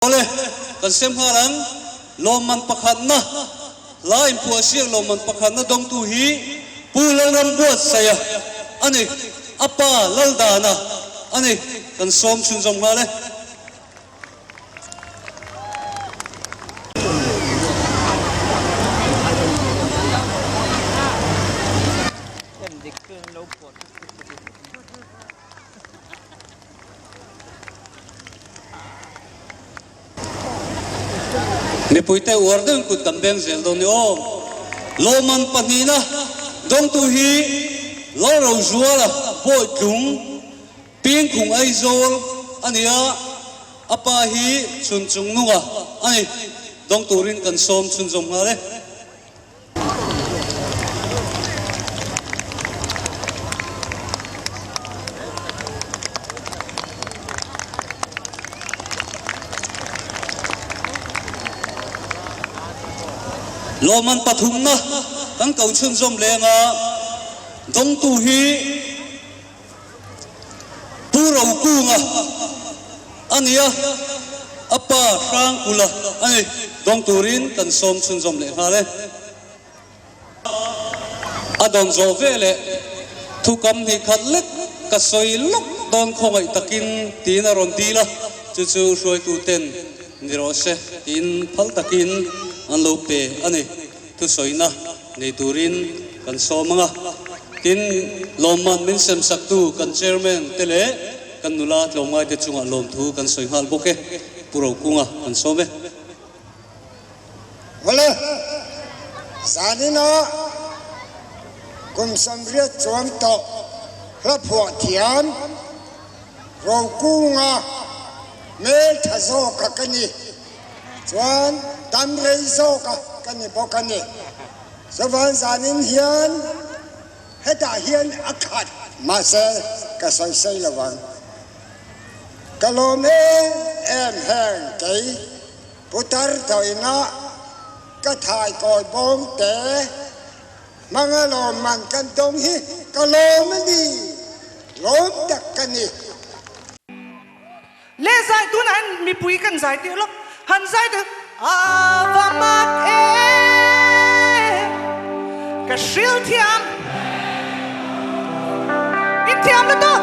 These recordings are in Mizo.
Awle, kan sem nghal ang. Lawmman pakhatna, hla inphuah siak lawmman pakhatna dawngtu hi Pu Lalrambuatsaia a ni. A pa Laldana a ni. Kan sawm chhunzawm nghal e. Mipuite uar deuhin kut kan beng zel dawn ni aw. Lawmman pahnihna dawngtu hi Lalrozuala Bawitlung Pingkhung Aizawl a ni a, a pa hi Chhunchung Nunga a ni. Dawng turin kan sawm chhunzawm nghal e. Lawmman pathumna kan ko chhunzawm leng a, dawngtu hi Pu Rokunga a ni a, a pa Hrangkula a ni. Dawng turin kan sawm chhunzawm leh nghal e. A dawn zawh ve leh thukam hnih khat lek ka sawi lawk dawn khawngaih takin tiin a rawn dil a, chu chu hruaitu ten ni rawh se tiin phal takin an lo pe a ni. Thusawina nei turin kan sawm ang a, tin, lawmman min semsaktu kan Chairman te leh kan nula tlawmngaite chungah lawmthu kan sawi nghal bawk e, Pu Rokunga kan sawm e. Awle, zanina kum 80 chuang tawh hla phuah thiam Rokunga hmel tha zawka ka ni. Chuan dam rei zawk a ka ni bawk a ni. Chuvan zanin hian hetah hian a khat. Mahse ka sawi sawi lo ang. Ka lawm em em heng kei putar tawhina ka thai kawi bawng te hmanga lawmman kan dawng hi ka lawm a ni. Lawm tak ka ni. Le zai tunah hian mipui kan zai tir lawk han zai te a va mak e ka hril thiam in thiam lutuk.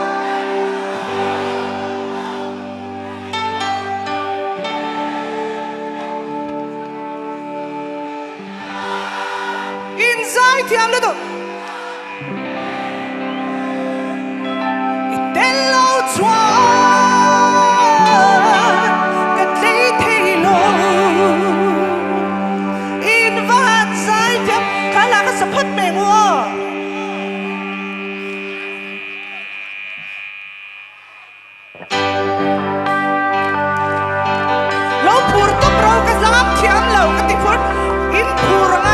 In zai thiam lutuk. I tel lo chuan ka tlei thei lo. In va han zai thiam kha la ka sa phawt mai ang u aw. Lo phur tawp ro ka zam thiam lo ka ti phur in phur ang a.